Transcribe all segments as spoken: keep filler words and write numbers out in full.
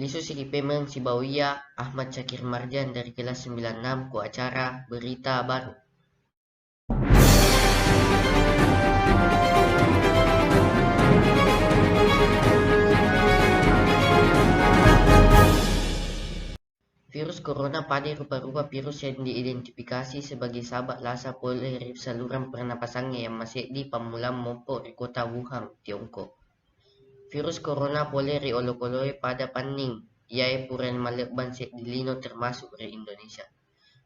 Isu siki pemeng sibawa iya Ahmad Syakir Marjan dari kelas sembilan enam ku acara Berita Baru. Virus corona pada rupa-rupa virus yang diidentifikasi sebagai sabak lasa pole ri saluran pernapasangnge yang maseddi pammulang mompo ri kota Wuhan, Tiongkok. Virus corona pole ri olokoloe pada panning, iyae pura malebbang seddi lino termasuk ri Indonesia.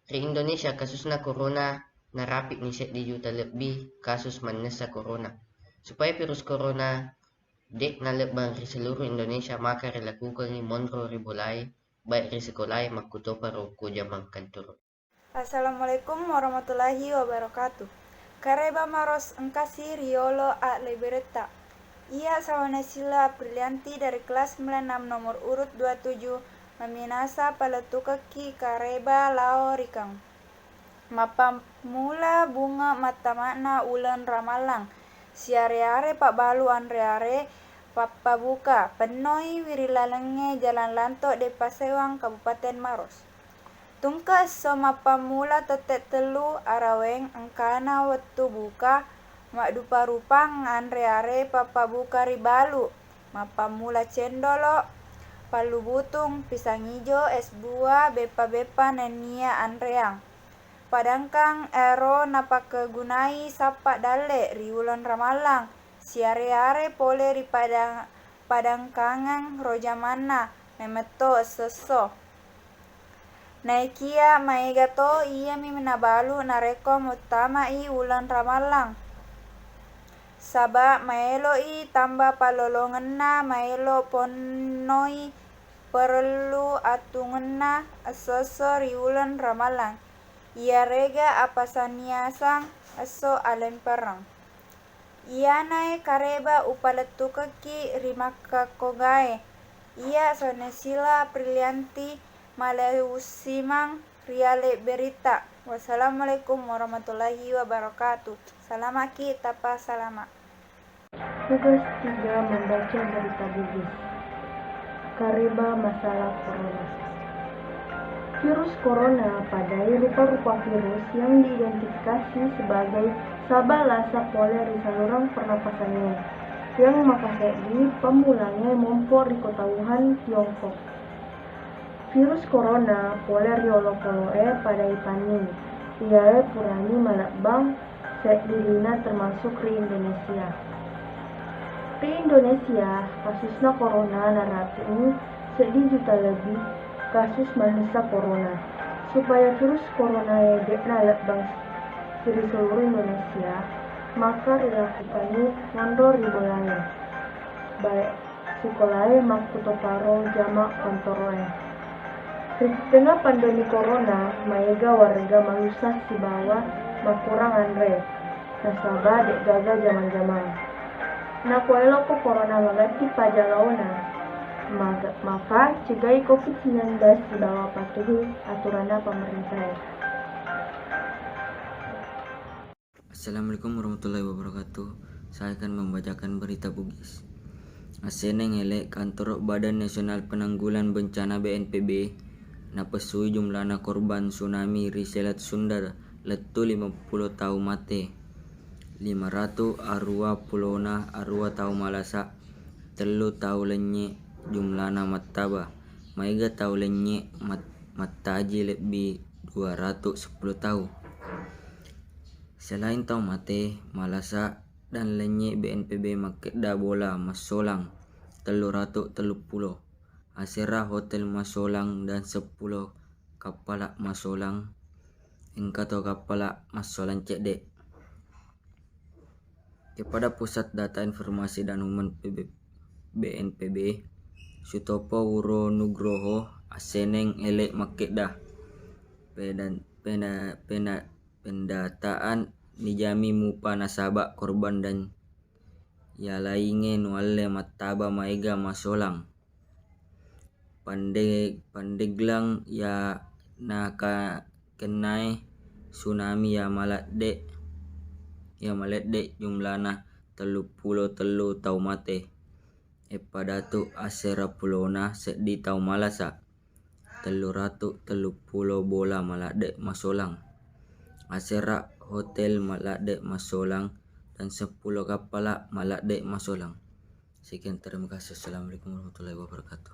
Ri Indonesia kasusna corona narapi'ni seddi juta lebbi kasus mannessa corona. Supaya virus corona de' nalebbang ri seluruh Indonesia, maka rilakukangngi monro ri bolae, baik ri sekolae, makkutoparo ko jamang kantoro. Assalamualaikum warahmatullahi wabarakatuh. Kareba maros engkasi riolo a leberetta. Iya Sawana Sila Aprilianti dari kelas sembilan enam nomor urut dua tujuh, maminasa palettukekki kareba lao rikang. Mappammula bunge mattama'na uleng Ramallang, siare-are pabbalu anre-are pappabuka, pennoi wiring lalengnge Jalan Lanto, Depasewang, Kabupaten Maros. Tungke esso mappammula tette tellu araweng engkana wettu buka, maddupa-rupang anre-are pappabuka ri balu, mappammula cendolo, pallubutung, pisang ijo, es buah, beppa-beppa nennia anreang. Padangkang ero napakkegunai sappa dalle ri uleng Ramallang, siare-are pole ri pada-, padangkangeng ro jamanna, memetto esso-esso. Naekiya maega to iyami nabalu narekko muttama'i uleng Ramallang. Saba maeloi tamba pallolongenna, maelo ponnoi perellu attungenna esso-esso ri uleng Ramallang, iyarega apasaniasang esso alempereng. Iyanae kareba upalettukekki ri makkakkogae. Iya Sonesila Aprilianti, maleusimang ri ale berita. Wassalamualaikum warahmatullahi wabarakatuh. Salamaki tapa salama. Tugas tiga membaca berita Bugis. Kareba masalah corona. Virus corona padai rupa-rupa virus yang diidentifikasi sebagai sabak lasa pole ri saluran pernapasangnge, yang makaseddi pammulangnge mompo ri kota Wuhan, Tiongkok. Virus corona pole ri olokoloe padai panni, iyae purani malebbang seddi lina termasuk ri Indonesia. Ri Indonesia, kasusna corona narapi'ni seddi juta lebbi kasus mannessa corona. Supaya virus coronae de'na lebbang ri seluruh Indonesia, maka rilakukanni monro ri bolae, baik sikolae makkutoparo jama kantoroe. Ri tengnga pandemi corona, maega warga malusa sibawa makurang anre, nasaba de'gaga jamang-jamang. Nako elokko corona maganti pajalaona, maga-, maka cegai covid sembilan belas sibawa patuhi aturanna pamarentae. Assalamualaikum warahmatullahi wabarakatuh. Saya akan membacakan berita Bugis. Asseneng ele, Kantoro Badan Nasional Penanggulangan Bencana B N P B napessui jumlana korban tsunami ri Selat Sunda lettu lima pulo tau mate, lima ratu arua pulona arua tau malasa, tellu tau lennye jumlana mattaba, maega tau lennye mat-, mattaji lebbi dua ratu seppulo tau. Selain tau mate, malasa, dan lennye B N P B makkedda bola massolang tellu ratu tellu pulo, asera hotel massolang dan seppulo kappala massolang, engka to kappala massolang cedde. Kepada Pusat Data Informasi dan Umum P B, B N P B, Sutopo Wuro Nugroho asseneng ele makkedda, pedan-, pena-, pena-, pendataan nijami mupa nasaba korban dan yalainge nualle mattaba maega masolang. Pande-, Pandeglang ya naka-, kennae tsunami ya maladde, ya maledde jumlana tellu pulo tellu tau mate. eppa datu asera pulona seddi tau malasa, tellu ratu tellu pulo bola maladde masolang, asera hotel maladde masolang, dan seppulo kappala maladde masolang. Sekian, terima kasih. Assalamualaikum warahmatullahi wabarakatuh.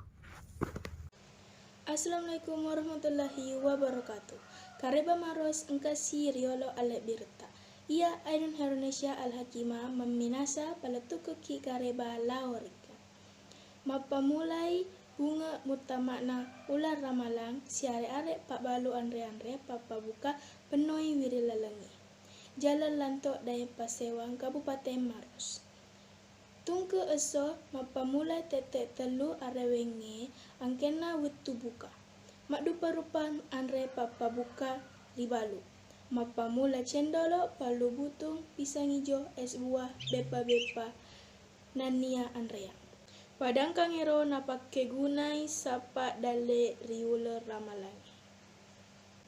Assalamualaikum warahmatullahi wabarakatuh. Kareba maros engkasi riolo alebbiretta. Iya Ainun Heronesia Al-Hakimah memminasa palettukekki kareba lao rikka. Mappamulai bunge muttama'na uleng ramalang, siare-are pabbalu anre-anre pappabuka pennoi wiring lalengnge. Jalan Lanto Daeng Pasewang, Kabupaten Maros. Tungke esso mappamula tette tellu arewengnge angkenna wettu buka. Maddupa-rupa anre pappabuka ribalu. Mappamula cendolo, pallu butung, pisang ijo, es buah, beppa-beppa nennia anreang. Padangkangngero napakkegunai sappa dalle ri uleng ramalangnge.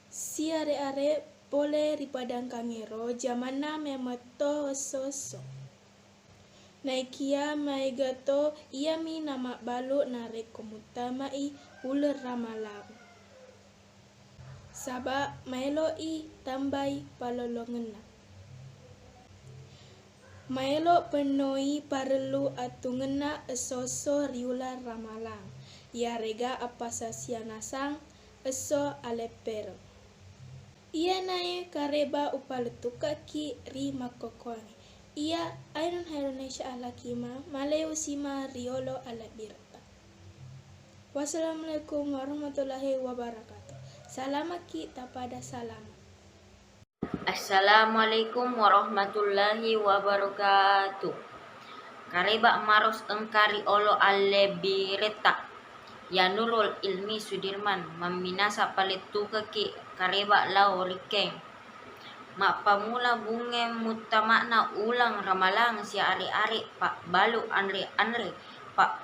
Siare-are pole ri padangkangngero jamanna memetto esso-esso. Naikia maega to iyami namabbalu narekko muttama'i uleng ramalang. Saba' maelo'i tambai pallolongenna. Maelo pennoi parellu attungenna esso-esso ri uleng ramalang, iyarega appasasia nasang esso aleppereng. Iyanae kareba upalettukekki ri makkokkoangnge. Iya Ainun Heronesia Al-Hakimah, maleo sima riolo alebbiretta. Wassalamualaikum warahmatullahi wabarakatuh. Salamaki tapada salama. Assalamualaikum warahmatullahi wabarakatuh. Kareba maros engka riolo alebbiretta. Ya Nurul Ilmi Sudirman, mamminasa palettukekki kareba lao rikkeng. Mappamula bunge muttama'na uleng ramalang siare-are pabbalu anre-anre pa-,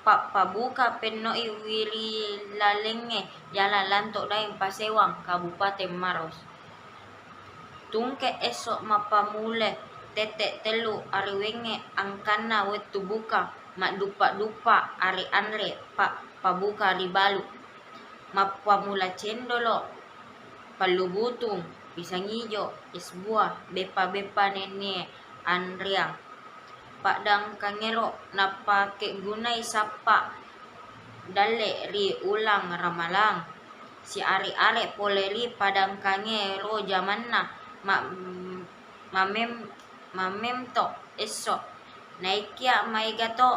pappabuka pennoi wiring lalengnge Jalan Lanto Daeng Pasewang, Kabupaten Maros. Tungke esso mappamula tette tellu arewengnge angkanna wettu buka, maddupa-dupa are-anre pa-, pabuka ribalu. Mappamula cendolo, pallu butung, pisang ijo, es buah, beppa-beppa nennie anreang. Paddangkangngero napakkegunai sappa dalle ri uleng ramalang. Siare-are pole ri padangkangngero jamanna ma-, mamem-, mamemto esso. Naikia maega to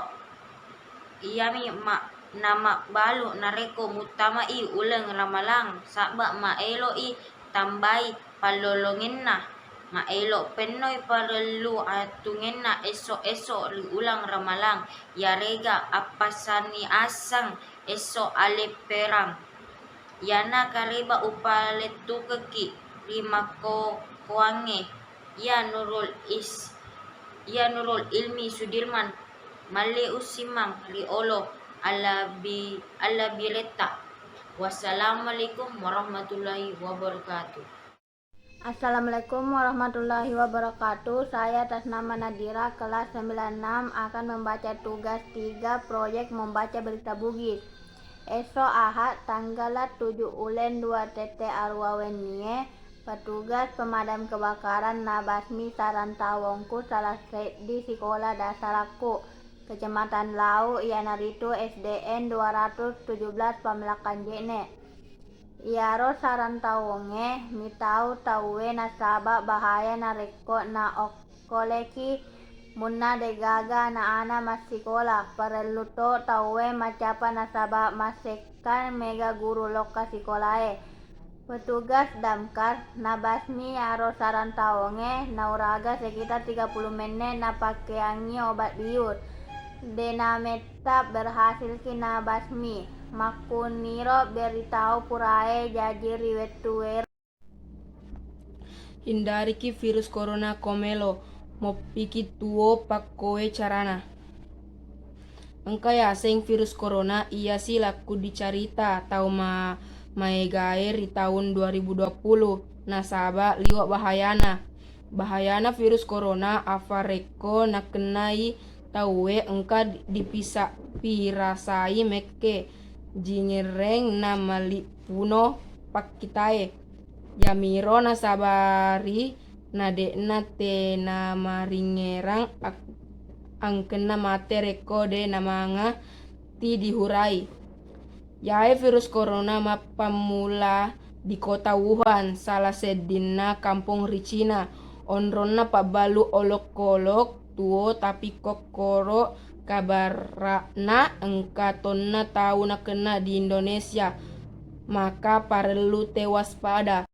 iyami ma-, namabbalu narekko muttama'i uleng ramalang, saba' maelo'i tambai pallolongenna. Maelo pennoi parellu attungenna esso-esso ri uleng ramalang, iyarega appasani asang esso alepperang. Iyana kareba upalettukekki ri makkokkoangnge, iya Nurul Is-, iya Nurul Ilmi Sudirman, maleo ussimmang riolo alabi-, alabiretta. Wassalamualaikum warahmatullahi wabarakatuh. Assalamualaikum warahmatullahi wabarakatuh. Saya atas nama Nadira, kelas sembilan enam, akan membaca tugas tiga proyek membaca berita Bugis. Esok Ahad, tanggal tujuh Ulen dua tette arua wennie, petugas pemadam kebakaran nabasmi sarang tawongku salah seddi sikola dasarakku, Kecamatan Lau, iyanaritu S D N dua ratus tujuh belas Pamelakkang Je'ne. Iyaro sarang tawongnge mitau tauwe nasaba bahaya narekko naokkoleki munna degaga ana-ana massikola. Parellu to tauwe macapa nasaba massekka mega guru lokka sikolae. Petugas damkar nabasmi iyaro sarang tawongnge nauraga sekitar tiga puluh menne napakkeangngi obat bius. Dena metta berhasilki nabasmi. Makkuniro beritau purae jaji ri wettuero. Hindariki virus corona ko melo moppiki tuo pakkoe carana. Engka yaseng virus corona iyasi lakku dicarita tau ma-, maegae ri taun dua ribu dua puluh, nasaba liwa bahayana. Bahayana virus corona afa rekko nakennai tauwe engka dipisa-, pirasai mekke, jingereng na mali puno pakkitae. Yamiro nasabari na de'na te namaringngerang ak-, angkenna mate rekko de namanga ti dihurai. Yae virus corona mappammula di kota Wuhan, sala seddinna kampong ri Cina. Onronna pabbalu olokkolok tuo, tapi kokkoro kabara'na engka tonna tau nakenna di Indonesia, maka parellu te waspada.